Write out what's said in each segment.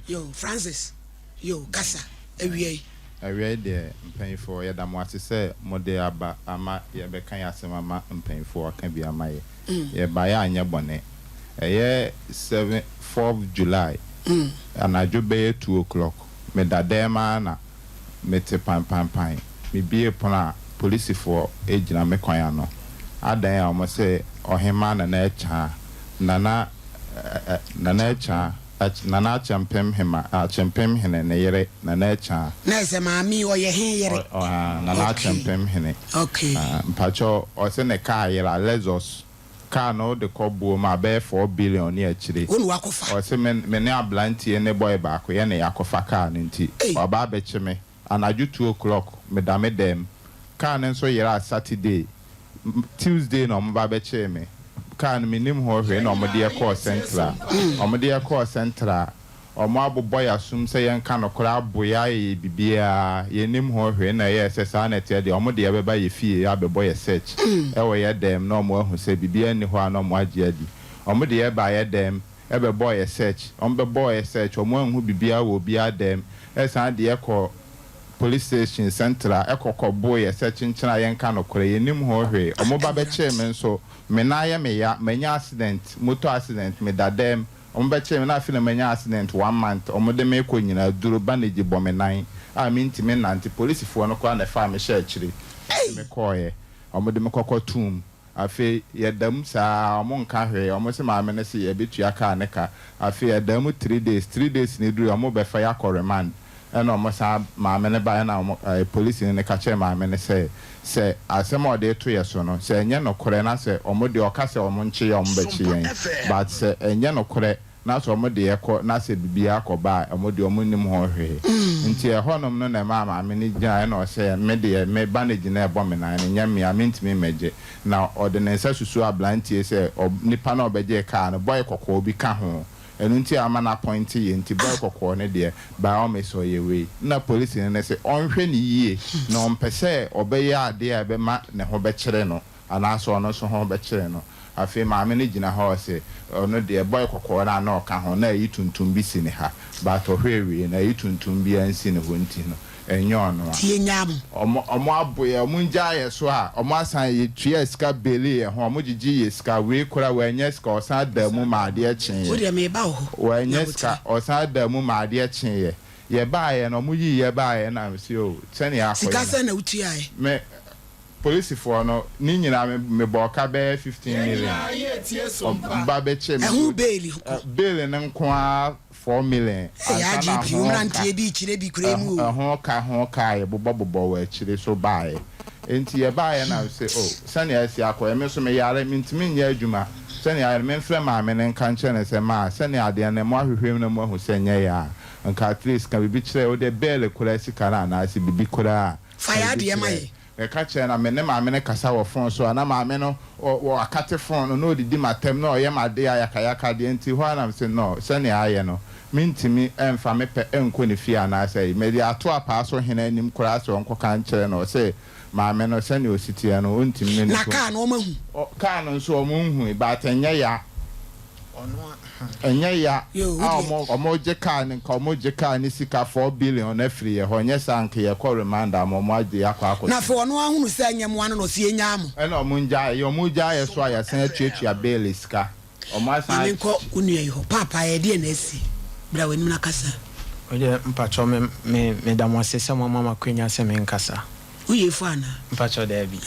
Yo, Francis, yo, kasa, awia yi. Awia yi deɛ, mpanyinfoɔ, yɛda mo ase sɛ mode aba ama yɛbɛka yɛn asɛm ama mpanyinfoɔ aka bi ama yɛ. Yɛbaeɛ anyɛ bɔne. Ɛyɛ 7, 4th July, anadwo bɛyɛ 2 o'clock, meda dɛm ara na mete panpanpan. Mebie pono a, polisifoɔ gyina me kwan ano. Adan a wɔn sɛ ɔhemaa Nana Akyaa, Nana Nana Akyaa, Nana Akyɛmpem hema, Akyɛmpem hene ne yere Nana Akyaa. Na ɛsɛ maame ɔyɛ he yere? Nana Akyɛmpem hene. Mpakyɛw, ɔsɛ ne kaa yera, Lexus kaa no, wode kɔ buo mu a, bɛyɛ 4 billion ne akyire. Wo ne wakɔfa? Ɔsɛ me ne aberanteɛ ne boy baako yɛ ne yɛakɔfa kaa no, nti waba abɛkye me anadwo 2 o'clock. Meda me dɛm. Kaa no nso yera Saturday, Tuesday na ɔmo ba bɛkyee me. Kaa no, menim hɔ hwee, na ɔmo de ɛkɔɔ Central. Ɔmo de ɛkɔɔ Central, ɔmo abobɔ yɛ asom sɛ yɛnka nokorɛ, abo yɛ, ayɛ yɛ biribiara, yɛnim hɔ hwee. Na ɛyɛ sɛ saa na ɛteɛ deɛ, ɔmo de yɛbɛba yɛ fie abɛbɔ yɛ search ɛwɔ yɛ dɛm na ɔmo ahu sɛ biribiara nni hɔ a, na ɔmo agye adi. Ɔmo de yɛba yɛ dɛm ɛbɛbɔ yɛ search. Ɔmo bɛbɔ yɛ search, ɔmo anhu biribiara wɔ obiara dɛm. Ɛsan de yɛkɔ police station Central, ɛkɔkɔ bo yɛ sɛ kyenkyene a yɛnka nokorɛ, yɛnim hɔ hwee. Ɔmo ba bɛkyee me nso, me nan yɛ me ya, manya accident, motor accident, meda dɛm. Ɔmo bɛkyee me na afei na manya accident one month. Ɔmo de me kɔ nyinaa, duro bandage bɔ me nan a mentumi nante. Polisifoɔ no koraa na ɛfaa me hyɛ akyire ɛde me kɔɔɛ. Ɔmo de me kɔkɔ tuum. Afei yɛda mu saa, ɔmo nka hwee. Ɔmo sɛ maame no sɛ yɛbɛtua kaa ne ka. Afei yɛda mu 3 days. 3 days ne duru, ɔmo bɛfa yɛakɔ remand. Ɛna ɔmo san maame no ba, ɛna ɔmo polisi no ka kyerɛ maame no sɛ asɛm a ɔde to yɛ so no, sɛ ɛnyɛ nokorɛ na sɛ ɔmo deɛ ɔka sɛ ɔmo nkye yɛ, ɔmo bɛkye yɛn, but sɛ ɛnyɛ nokorɛ na sɛ ɔmo de yɛkɔ na sɛ biribiara akɔba a, ɔmo deɛ ɔmo nim ho hwee. Nti ɛhɔnom no na ɛmaa maame no gyina, ɛna ɔsɛ me deɛ, me ba no gyina ɛbɔ me nan no nyɛ mmea, mentumi mmɛgye. Na ɔde ne nsa susu aberanteɛ sɛ nipa na ɔbɛgye kaa no, boy kɔkɔɔ bi ka ho. Ɛno nti ama no appoint yɛ. Nti boy kɔkɔɔ no deɛ, by all means ɔyɛ wei. Na polisi no ne sɛ ɔnhwɛ ne yie na ɔmpɛ sɛ ɔbɛyɛ adeɛ a ɛbɛma ne ho bɛkyerɛ no anaasɛ ɔno nso ho bɛkyerɛ no. Afei maame no gyina hɔ, ɔsɛ ɔno deɛ, boy kɔkɔɔ no a na ɔka ho na ayi tuntum bi si ne ha, but ɔhwɛ ewie na ayi tuntum bi ansi ne hɔ, nti no ɛnyɛ ɔno a. Tie nyaa mo. Ɔmo abo yɛ, ɔmo ngya yɛ so a, ɔmo asan yɛ tua sika bail yɛ ho. Ɔmo gyegye yɛ sika wei kora, wɔanyɛ sika, ɔsan da mu ma adeɛ kyeeɛ. Wo deɛ, meba wɔ hɔ. Wɔanyɛ sika, ɔsan da mu ma adeɛ kyeeɛ. Yɛ baayɛ no, ɔmo yi yɛ baayɛ na si o sɛnea akɔ. Sika sɛ na wotuaeɛ? Me polisifoɔ no ne nyinaa, me bɔ ɔka bɛyɛ 15 million. Ɔba bɛkyɛ me. Ɛho bail ko? Bail no nko ara 4 million. Ɛyɛ IGP wo mmeranteɛ bi kyerɛ bi kura mu o. Ɛho ka ho ka yɛ bobɔ bobɔ wɔ akyire so baayɛ. Nti yɛ baayɛ na sɛ o sɛnea ɛsi akɔ yɛ, me nso me yare, mentumi nyɛ adwuma. Sɛnea ayɛ no, memfrɛ maame no nka nkyerɛ no sɛ maa sɛnea adeɛ no mo ahwehwɛ mu na mo ahu sɛ nyɛ yɛ a, nka at least ka biribi kyerɛ wo de bail koraa sika no anaasɛ biribi koraa. Fa yɛ adeɛ ma yɛ. Meka kyerɛ na me ne maame no kasa wɔ phone so a, na maame no wɔ akate phone no na odidi m'atɛm na ɔyɛ m'ade a yakayaka deɛ. Nti hɔ anam sɛ no, sɛnea ayɛ no, mentumi ɛmfa me pɛ ɛnkɔ ne fie anaasɛ mede ato apaa so hene anim koraa sɛ ɔnkɔka nkyerɛ no. Ɔsɛ maame no, sɛnea osi teɛ no, ɔntumi ne ne Na kaa no, ɔma hu? Kaa no nso ɔmo nhui, but ɛnyɛ ya, ɛnyɛ ya a ɔmo gye kaa no. Nka ɔmo gye kaa ne sika 4 billion afiri yɛ hɔ. Nyɛ saa, nka yɛkɔ remand ama ɔmo agye akɔ akɔ. Na afei ɔno ahunu sɛ ɛnyɛ mmoa no na ɔsi enyaa mo. Ɛna ɔmo ngya yɛ, ɔmo gya yɛ so a, yɛsan atuatua bail sika ɔmo asan. Maame, nkɔ wo nua yi hɔ. Paapa, yɛ deɛ na asi? Bra w'anim na kasa. Wodeɛ, mpakyɛw, me me meda mo ase sɛ moama me akwanya sɛ menkasa. Woyɛ efo ana? Mpakyɛw, daabi.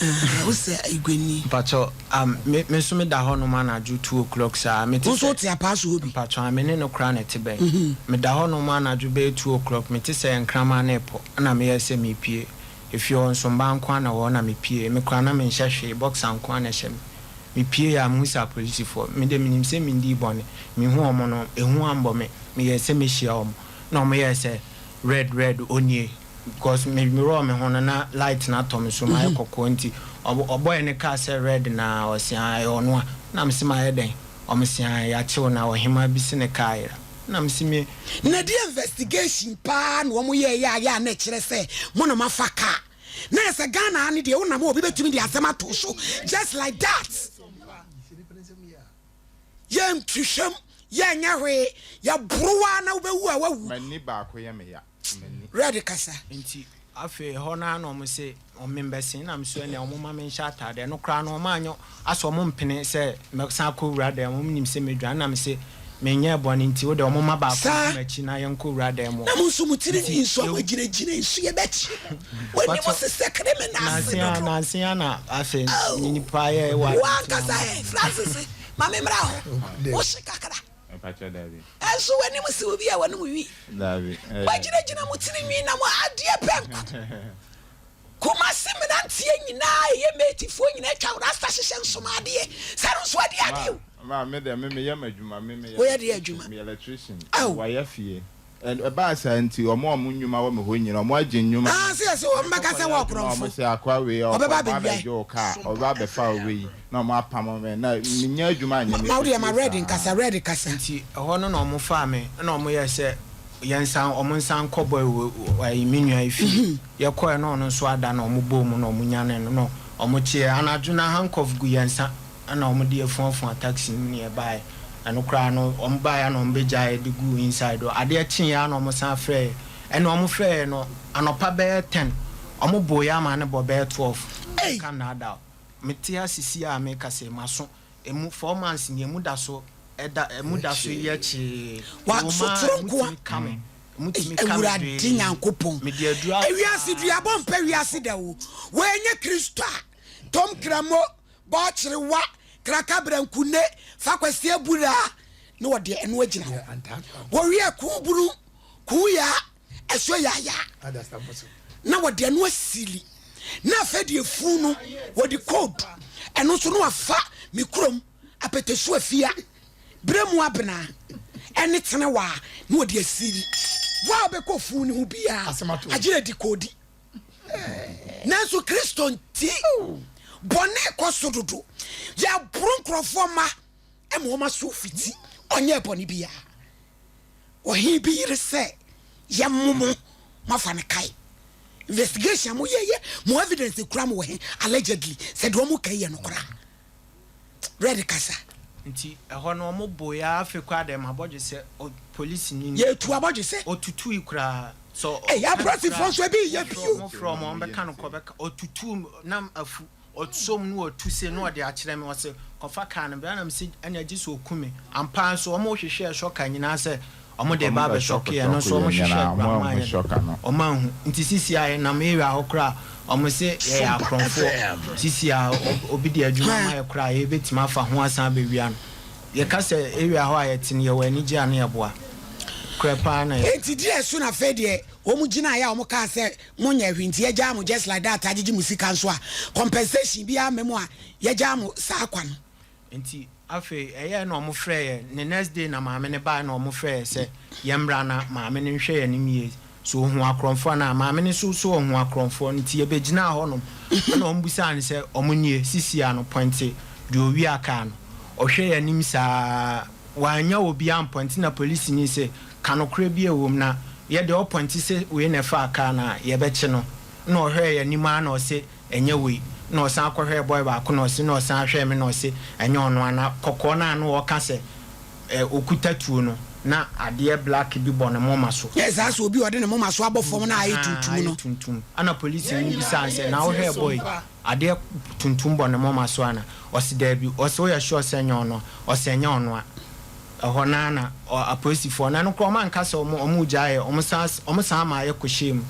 Wo sɛ iguani. Mpakyɛw, me nso meda hɔnom anadwo 2 o'clock saa. Mete Wo nso wote apaa so hɔ bi? Mpakyɛw, me ne no koraa na ɛte bɛn. Meda hɔnom anadwo bɛyɛ 2 o'clock, mete sɛ nkraman no repɔ, ɛna meyɛ sɛ mepie. Efie hɔ nso, mmaa nko ara na wɔ hɔ na mepie. Me koraa na menhyɛ hwee, boxer nko ara na ɛhyɛ me. Mepie a, mehu sɛ apolisifoɔ. Me deɛ, menim sɛ mendii bɔne. Mehu wɔn no, ehu ambɔ me. Meyɛɛ sɛ mehyia wɔn. Na wɔn yɛɛ sɛ red red onie. Because me mirror me ho no na light na atɔ me so, mayɛ kɔkɔɔ, nti ɔbɔɛ ne kaa sɛ red na ɔse ah, ɛyɛ ɔno a. Na mese mayɛ dɛn? Ɔmo se ah, yɛakyew na ɔhemaa bi se ne kaa yera. Na mese me. Na deɛ investigation paa na wɔn yɛɛyɛ a yɛ a na ɛkyerɛ sɛ mo na moafa kaa? Na yɛ sɛ Ghana ha ne deɛ, wonam a, obi bɛtumi de asɛm ato so just like that. Yɛntwehwɛm. Yɛnyɛ hwee, yɛboro wo ara na wobɛwu a woawu. M'ani baako yɛ me ya, m'ani. Red kasa. Nti afei ɛhɔ no ara na wɔn se wɔn membɛsen na me so ɛnneɛ wɔn mma menhyɛ ataadeɛ ɛno koraa no wɔn anyɛ asɛ wɔn mpene sɛ mɛsan akɔ wura dan mu wɔn nim sɛ mɛdwane na me se menyɛɛ bɔne nti wo deɛ wɔn mma baako Saa. nni m'akyi na yɛnkɔ wura dan mu hɔ Na mo nso mo tiri nti nwi nso a yɛw moagyinagyina nso yɛbɛkye mo. Mo anim Mpakyɛw sesɛ criminals nanse ara dodo. nanse ara na afei Oh, me nipa yɛ wɔ wo ade nti ankasa na ma. ɛ, Francis, ma me mmra hɔ. Wo hye kakra. Mpakyɛw dabi. Ɛnso w'anim se obi a w'anom wi. Dabi ɛyɛ. Moagyinagyina mo tiri nwi na mo adeɛ pɛ nko. Kumasi mmeranteɛ nyinaa ɛyɛ matefoɔ nyinaa atwa rasta hyehyɛ nsomadeɛ. Sɛ no nso adi adeɛ o. Ma, ma me deɛ me meyɛ m'adwuma me meyɛ Woyɛ deɛ electrician adwuma? meyɛ electrician Ao. wayɛ fie. Ɛbaa saa nti, wɔn a wɔn nnwuma wɔ me hɔ nyinaa, wɔagye nnwuma no. Ah, sɛ yɛse wɔn bɛka sɛ Mekɔ wɔ kɔyɛ adwuma a, ɔkorɔmfo, wɔse akoa wei ɔbɛba ɔkɔ, ɔba abɛwia. abɛgye wo kaa, ɔba abɛfa wo wei, na wɔapamo me, na mennya adwuma nyɛ, Ma wo mekɔ deɛ ma fie Red saa. nkasa, Red kasa. Nti ɛhɔ no na wɔfaa me, ɛna wɔyɛɛ sɛ yɛnsan, wɔnsan nkɔ boy wei, ayi, me nua yi fie. Yɛkɔeɛ na ɔno nso ada na wɔbɔɔ mu na wɔnyanee no na wɔkyeeɛ. Anadwo no handcuff gu yɛn nsa. Ɛna wɔn de yɛ fuafua taxi no mu na yɛbaeɛ. Ɛno koraa no wɔn baeɛ a na wɔn bɛgyaa yɛ de guu inside hɔ. Adeɛ kyeeɛ ara na wɔn san frɛɛ yɛ. Ɛna wɔn frɛɛ yɛ no anɔpa bɛyɛ ten. Wɔn boo yɛ ama no bɔ bɛyɛ 12. Ei! Menka nnaadaa wo. Mete ha sisi a merekasa yi, m'aso ɛmu four months nie, ɛmu da so ɛda, ɛmu da so yɛ kyee. Wa, Ɛwom ara sotoro ɛmu nkoa. tumi ka me. Ɛmu Ei, tumi ka me Awurade dwee. Nyankopɔn. Mede aduru asaa Ewiase duabɔ mpɛ wiase da o. Wei nyɛ Kristo a, Tom Kramo. Bɔɔkyerewa, krakabra nkune, fa kwasi abura na wɔde ɛno agyina hɔ. Wɔwie kuubunu, kuuyaa, asuo yaayaa na wɔde ɛno asili. Na afei deɛ funu no wɔde code ɛno nso na wafa me kurom apɛtɛsu afia berɛ mu abena ɛne tenewaa na wɔde asili. Wo a wobɛkɔ funu no ho biara agyina di koodi. Nanso Kristo nti, bɔne kɔ so dodo. Yɛboro nkurɔfoɔ mma ma wɔn aso fiti. Ɔnyɛɛ bɔne biara. Ɔhene bi yere sɛ yɛmmo mo, moafa no kae. Investigation a moyɛyɛ, mo evidence kura mo wɔ he? Allegedly, sɛ deɛ wɔn ka yi yɛ nokorɛ a. Red kasa. Nti ɛhɔ no ɔmo boe ara afei koraa deɛ mabɔdwesɛ ɔ polisini no. Yɛtu abɔdwesɛ. Ɔtutui koraa sɛ Ei ɔka no apolisifoɔ koraa nso ebi yɛ bio. mo frɛ ɔmo ɔmo bɛka no kɔ bɛka ɔtutu nam afu ɔsom no ɔtu se na ɔde akyerɛ me ɔse kɔfa car no bra na mese ɛnea gye sɛ ɔku me ampa ara nso ɔmo hwehwɛɛ shocker nyinaa sɛ Ɔmo de ba abɛshɔke yɛn no nso ɔmo hwehwɛ koraa ɔmo anyɛ dɛn ɔmo anhu nti sisi a yɛnam area hɔ koraa ɔmo se yɛyɛ akorɔmfoɔ sisi a obi de adwuma ma yɛ koraa yɛbɛtumi afa ho asan abɛwia no yɛka sɛ area hɔ a yɛte no yɛwɔ anigye a na yɛboa korɛ paa na yɛ. Enti deɛ so na afei deɛ wɔn gyinaeɛ a wɔn kaa sɛ mo nyɛ hwee nti yɛgyaa mo just like that agyegye mo sika nso a compensation biara mma mu a yɛgyaa mo saa kwa no. Nti afei ɛyɛɛ na ɔmo frɛɛ yɛn, ne next day na maame no baeɛ na ɔmo frɛɛ yɛn sɛ yɛmmra na maame no nhwɛ yɛn anim yie, sɛ ɔhu akorɔmfoɔ anaa. Maame no nso sɛ ɔhu akorɔmfoɔ no, nti yɛbɛgyinaa hɔ nom ɛna ɔmo bisaa no sɛ ɔmo nie, sisi a no pɔinte deɛ ɔwia kaa no. Ɔhwɛ yɛn anim saa, wannya obiara ampɔinte na polisini se ka nokorɛ bi a ɛwɔ mu na yɛ deɛ ɔpɔinte sɛ wei na ɛfaa kaa no a yɛbɛkye no. Ɛna ɔhwɛɛ yɛn anim ara na ɔse Ɛnyɛ wei. Na ɔsan kɔhwɛɛ boy baako na ɔse na ɔsan hwɛɛ me na ɔse ɛnyɛ ɔno a. Na kɔkɔɔ no a na ɔka sɛ ɔkuta tuo no na adeɛ black bi bɔ ne moma so. Yɛ saa sɛ obi a ɔde ne moma so abɔ fam na ayɛ Ahaa, tuntum no. ayɛ tuntum. Ɛna polisini no bisaa no sɛ, na wohwɛɛ boy yi, adeɛ tuntum bɔ ne moma so ana? Ɔse daabi. Ɔse woyɛ sure sɛ ɛnyɛ ɔno a? Ɔse ɛnyɛ ɔno a. Ɛhɔ no ara na apolisifoɔ no, ɛno koraa wɔn anka sɛ wɔn wɔn regyae yɛ, wɔn san wɔn san maa yɛkɔhyɛɛ mu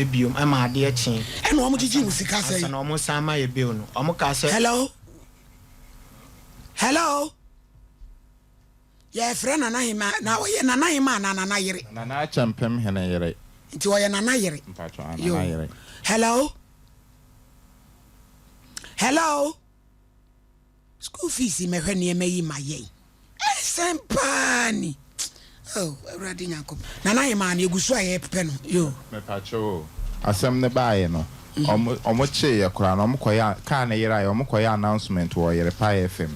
biom ma adeɛ kyee. Ɛna wɔn gyegyee mo sika sɛn? Ansa na wɔn san ma yɛ bail no, wɔn kaa sɛ. Hello? Hello? Yɛfrɛ Nana Hema, na ɔyɛ Nana Hema anaa Nana yere? Nana Akyɛmpem hene yere. Nti ɔyɛ Nana yere. Mpatsɔ, ah, Nana Yo. yere. Hello? Hello? School fees mɛhwɛ nneɛma yi ma yɛn. Ɛsɛn paa ni. Oh, Awurade Nyankopɔn. Nana Hemaa no, yɛgu so a yɛpɛ no. Yo. Mepakyɛw o, asɛm no baeɛ no, ɔmo ɔmo kyeeɛ koraa no, ɔmo kɔyɛ car no yeraeɛ, ɔmo kɔyɛ announcement wɔ Ɔyerepa FM.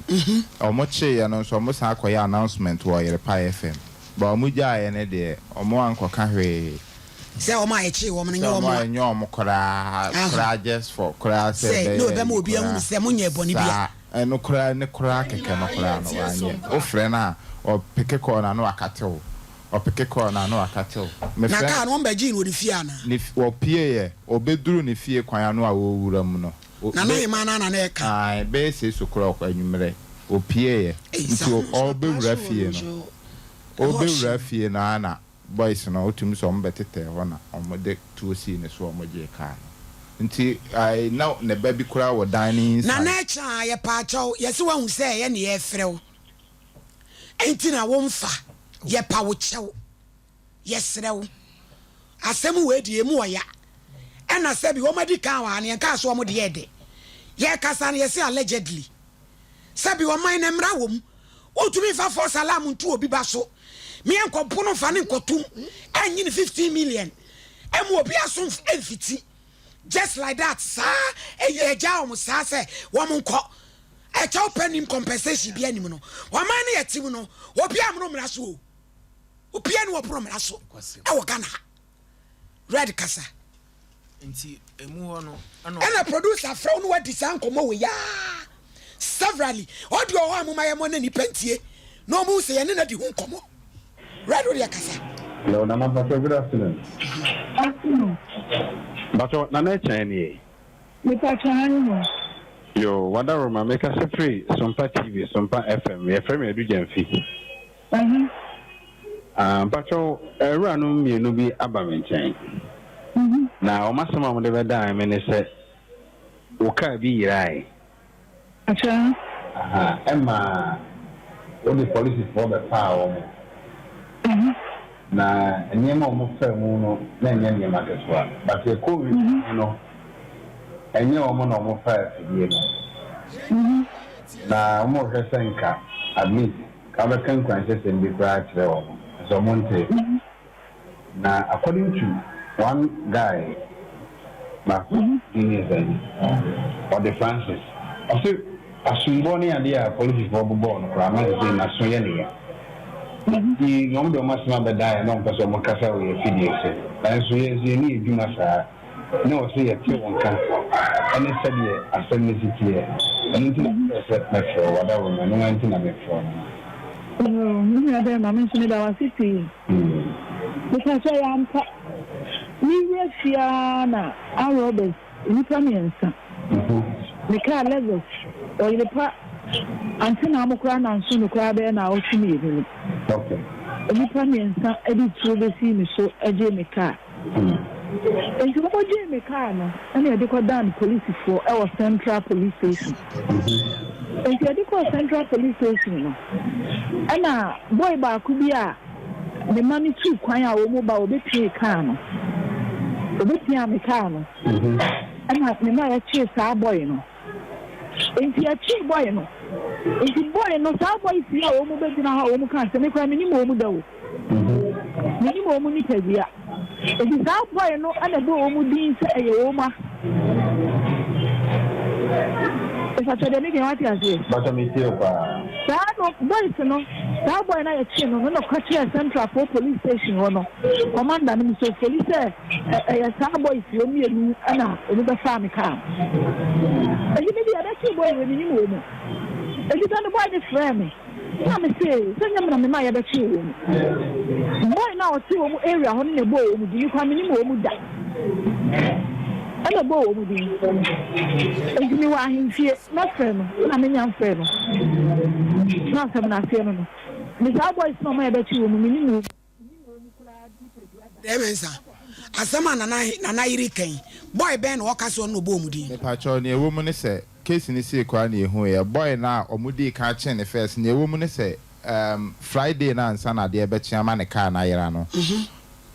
Ɔmo kyeeɛ no nso, ɔmo san kɔyɛ announcement wɔ Ɔyerepa FM. But ɔmo gyaeɛ no deɛ, ɔmo ankɔka hwee. Sɛ wɔn a yɛkyee wɔn no Sɛ nyɛ ɔmo wɔn a. anyɛ ɔmo koraa, Aha. koraa just for koraa sɛ Sɛ, na ɛbɛyɛ ɔbɛma ayi obi ahunu koraa sɛ monyɛɛ bɔne biara. saa. Ɛno koraa ne koraa kɛkɛ no koraa no wanyɛ. Wofrɛ no a, ɔpeke call no a na wakate wo. Ɔpeke call no a na wakate wo. Na Mefrɛ kaa no wɔbɛgyee no wɔ ne fie anaa? ne ɔpieeɛ, ɔbɛduruu ne fie kwan ano a ɔrewura mu no, o Nana bɛ Hemaa no ara na na ɛreka. ae, bɛyɛ six o'clock anwummerɛ, ɔpieeɛ. Ei, Nti saa no nso ataa ɔrebɛwura so wɔ fie no no, nso ɛhɔ hye. ɔrebɛwura fie no ara na Boys no wotumi sɛ ɔmo bɛtetɛɛ hɔ na ɔmo de tuo sii ne so a ɔmo gyee car no. Nti ae na ne ba bi koraa wɔ dan no inside. Nana Akyaa yɛpaakyɛw yɛse wahu sɛ ɛyɛ ne yɛfrɛ wo nti na wonfa yɛpa wo kyɛw yɛsrɛ wo asɛm wei deɛ emu ɔya ɛna sɛbi wɔn adi kan wɔ ha no yɛnkaa so wɔn deɛ ɛdɛ yɛkasa no yɛse allegedly Sɛbi ɔman no mmra wɔ mu. Wontumi mfa false alarm nto obi ba so. Me yɛnkɔ bo no mfa no nkɔtom ɛnye no 15 million ɛma obi aso mfiti just like that saa ɛyɛ ɛgyaa wɔn saa sɛ wɔn nkɔ ɛkyɛw pɛ nim compensation bi anim no ɔman no yɛ tim no obi amoro mmara so o obi ani wɔboro mmara so ɛwɔ Ghana ha. Red kasa. Nti emu hɔ no ɛna. Ɛna producer frɛ wo na wadi saa nkɔmmɔ wei aa severally. Audio wɔ hɔ a momma yɛmmɔ na nnipa ntie na wɔn hu sɛ yɛne no adi ho nkɔmmɔ. Red wo deɛ kasa. Hello Nana mpakyɛw good afternoon. Afternoon. Mpakyɛw Nana Ɛkyɛn nie. Mepakyɛw aane mo. Yoo wadaroma mekasa firi Sompa TV Sompa FM yɛfrɛ me Adu Gyamfi. Ɛhe? Ah, mpakyɛw, awuranom mmienu bi aba me nkyɛn. Na wɔn asɛm a wɔde bɛdan me ne sɛ, wo kaa bi yerae. Akyɛ. Aha, ɛma wode polisifoɔ bɛfaa wɔn. Na nneɛma a wɔfaa mu no, na ɛnyɛ nneɛma ketewa. But yɛkɔɔ nhwehwɛmu no, ɛnyɛ wɔn na wɔfaa afidie no. Na wɔrehwɛ sɛ nka at least Ka wobɛka nkuranhyɛsɛm bi koraa akyerɛ wɔn nso ɔmo nte. Na according to one guy baako din ne sɛn ɔde Francis ɔse asombɔ ne adeɛ a polisifoɔ bobɔɔ no koraa ama sesei naso yɛ ne ya. Nti na ɔmo de ɔmo asɛm abɛdan yɛn na ɔmo pɛ sɛ ɔmo kasa wɔ yɛn afidie so nanso yɛn nso yɛnni yɛn dwuma saa. Na ɔse yɛte wo nka ne sɛdeɛ asɛm no si teɛ. Ɛno nti na mepɛɛ sɛ mɛfrɛ wo, w'adaworoma, ɛno ara nti na mefrɛ wo no. Oh, me nua bɛɛma, me nso meda wo ase pii. Mepakyɛ ɛyɛ ampa? Me wura fie ara na armed robbers nnipa miensa, me kaa Lexus, ɔyere pa, ante na amo koraa nanso no koraa bɛyɛ naawɔtwe mienu ni. Nnipa miensa de tuo bɛsii me so gyee me kaa. Enti wɔkɔgyee me kaa no na yɛde kɔdan polisifoɔ wɔ Central Police Station. Enti yɛde kɔɔ Central Police Station no, ɛna boy baako bi a ne mma no tuu kwan a wɔn ba wɔbɛpiee kaa no, wɔbɛpiaa me kaa no, ɛna me ma yɛkyee saa boy no. Enti yɛkyee boy no. Enti boy no, saa boys yi a wɔn bɛgyina hɔ a wɔn kaa sɛ me koraa menim wɔn da o. Menim wɔn nipadua. Enti saa boy no na ɛbɔɔ wɔn din sɛ ɛyɛ wɔn ma. Mepakyɛ deɛ meka yi wate aseɛ? Mpakyɛ metie wo paa. Saa no boys no, saa boy no a yɛkyee no no na ɔka kyerɛɛ Central foɔ police station hɔ no commander no Mister Ofori sɛ ɛyɛ saa boys wɔ mmienu na wɔn bɛfaa me car no. Enti me deɛ yɛbɛkyee boy wei menim wɔn mu. Enti sɛ no boy no frɛɛ me. Na me se, sɛ nyɛ me na me ma yɛbɛkyee wɔn. Boy no a ɔte wɔn area hɔ no na ɛbɔɔ wɔn din, me koraa menim wɔn da. Ɛna ɛbɔɔ wɔn din. Enti mewɔ ahemfie, mɛfrɛ no, na menya mfrɛ no. Na asɛm no aseɛ no no. Me saa boys no a ɔma yɛbɛkyee wɔn no, menim wɔn. Dɛɛ Mensah, asɛm a Nana Nana yere ka yi, boy bɛn na ɔka sɛ ɔno na ɔbɔɔ mu din? Mepakyɛw, nea ɛwɔ mu ne sɛ, case no sii koraa na yɛhuiɛ. Boy no a wɔdii kan kyee no first, nea ɛwɔ mu ne sɛ, erm, Friday no ansa na adeɛ rebɛkye ama ne car no ayera no,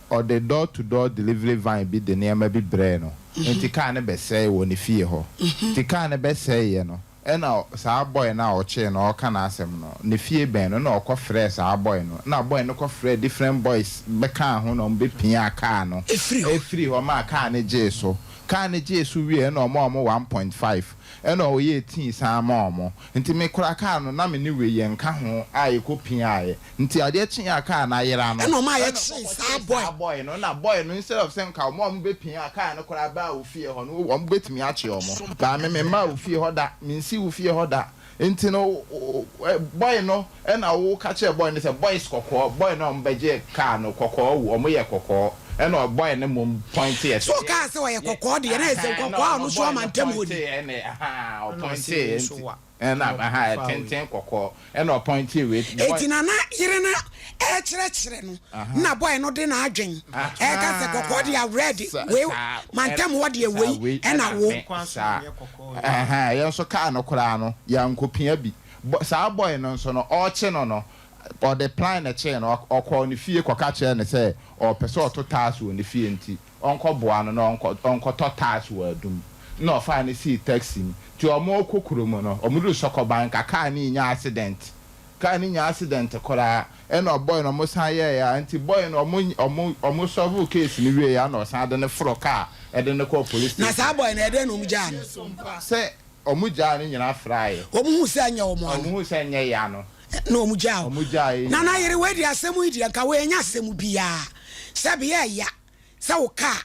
ɔde door to door delivery van bi de nneɛma bi brɛɛ no, enti car no bɛsɛee wɔ ne fie hɔ. Nti car no bɛsɛeɛ no, Ɛna saa boy no a ɔkyee no a ɔreka n'asɛm no, ne fie bɛn no na ɔkɔ frɛɛ saa boy no, ɛna boy no kɔ frɛɛ different boys bɛkaa ho na ɔmo bɛ piaa car no firi hɔ maa car no gyee so. Car no gyee so wieɛ ɛna ɔmaa ɔmo 1.5 ɛna ɔyɛɛ tea san maa ɔmo. Nti me kora car no na me ne wei yɛnka ho a yɛkɔ piaaɛ. Nti adeɛ kyeeɛ a car no ayera no, Ɛna ɔmaa ɛna yɛkyee ɔkɔ saa kyee boy. saa boy no, ɛna boy no instead of sɛ nka ɔmo a ɔmo bɛ piaa car no koraa baa wo fie hɔ no, ɔmo bɛtumi akye ɔmo. But me memmaa wo fie hɔ da, mensii wo fie hɔ da. Nti no boy no ɛna wo ka kyerɛ boy no sɛ boys kɔkɔɔ boy no a ɔmo bɛgye car no kɔkɔɔ wu ɔmo yɛ kɔkɔɔ ɛna boy no mmom pointe yɛ So sɛ ɔkaa sɛ ɔyɛ kɔkɔɔ deɛ na ɛsɛ ɛhɛn na kɔkɔɔ a ɔno ɔno nso boy ama no ntam hɔ pointe ni. yɛ ɛna ɛhaa Ɛna ɔpointe ɔse wei yɛ nso nti wa ɛna ɛna ɛhaa ɔkɔfaa wei. tenten kɔkɔɔ ɛna ɔpointe wei boy Enti na na yere no ɛrekyerɛkyerɛ no na boy no de n'adwen ɛreka sɛ kɔkɔɔ deɛ red wei mantam hɔ deɛ wei ɛna wo. Saa ɛhɛn yɛn nso kaa no koraa no yɛankɔpia bi. Bɔ saa boy no nso no ɔrekye no no ɔde plan na ɛkyee no ɔkɔɔ ne fie kɔka kyerɛɛ no sɛ ɔpɛ sɛ ɔto tiles wɔ ne fie nti ɔnkɔboa no na ɔnkɔ ɔnkɔtɔ tiles wɔ Adum na ɔfaa no sii taxi mu nti wɔrekɔ kurom no wɔduru Sɔkɔban nka kaa no renya accident Car no nyaa accident koraa ɛna ɔboy no ɔmo san yɛɛ a nti boy no ɔmo ɔmo ɔmo solve case no wieɛ ɛna ɔsan de no foro car ɛde no kɔɔ police Na saa station. boy no ɛdɛn na ɔmo gyaa no? Sɛ ɔmo gyaa no nyinaa fraeɛ. Ɔmo huu sɛ ɛnyɛ ɔmo ano. Ɔmo huu sɛ ɛnyɛ ya no. Na ɔmo gyaa Ɔmo gyaa yɛ Nana nyinaa. yere wei deɛ asɛm yi deɛ nka wei ɛnyɛ asɛm biaa sɛbi ɛya sɛ wo car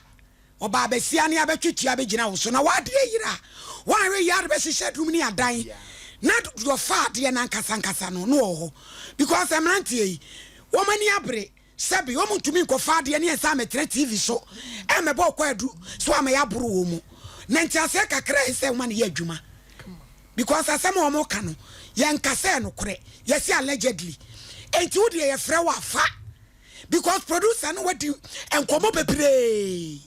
Ɔbaa basia ne abɛtwe tua bɛgyina wo so na w'adeɛ yera a, woanhwɛ yie a wode bɛhyehyɛ adum ne adan na deɛ ɔfa adeɛ no ankasa ankasa no na ɔwɔ hɔ because mmeranteɛ yi wɔn ani abere sɛbe wɔn ntumi nkɔfa adeɛ ne ɛnsa mmɛtena TV so ɛmmɛbɔ ɔkɔ adu so ama yɛaboro wɔn mu na nteaseɛ kakra a ɛsɛ wɔn no yɛ adwuma because asɛm a wɔn ka no yɛnka sɛ nokorɛ yɛsi allegedly enti wo deɛ yɛfrɛ wo afa because producer no wadi nkɔmmɔ bebree.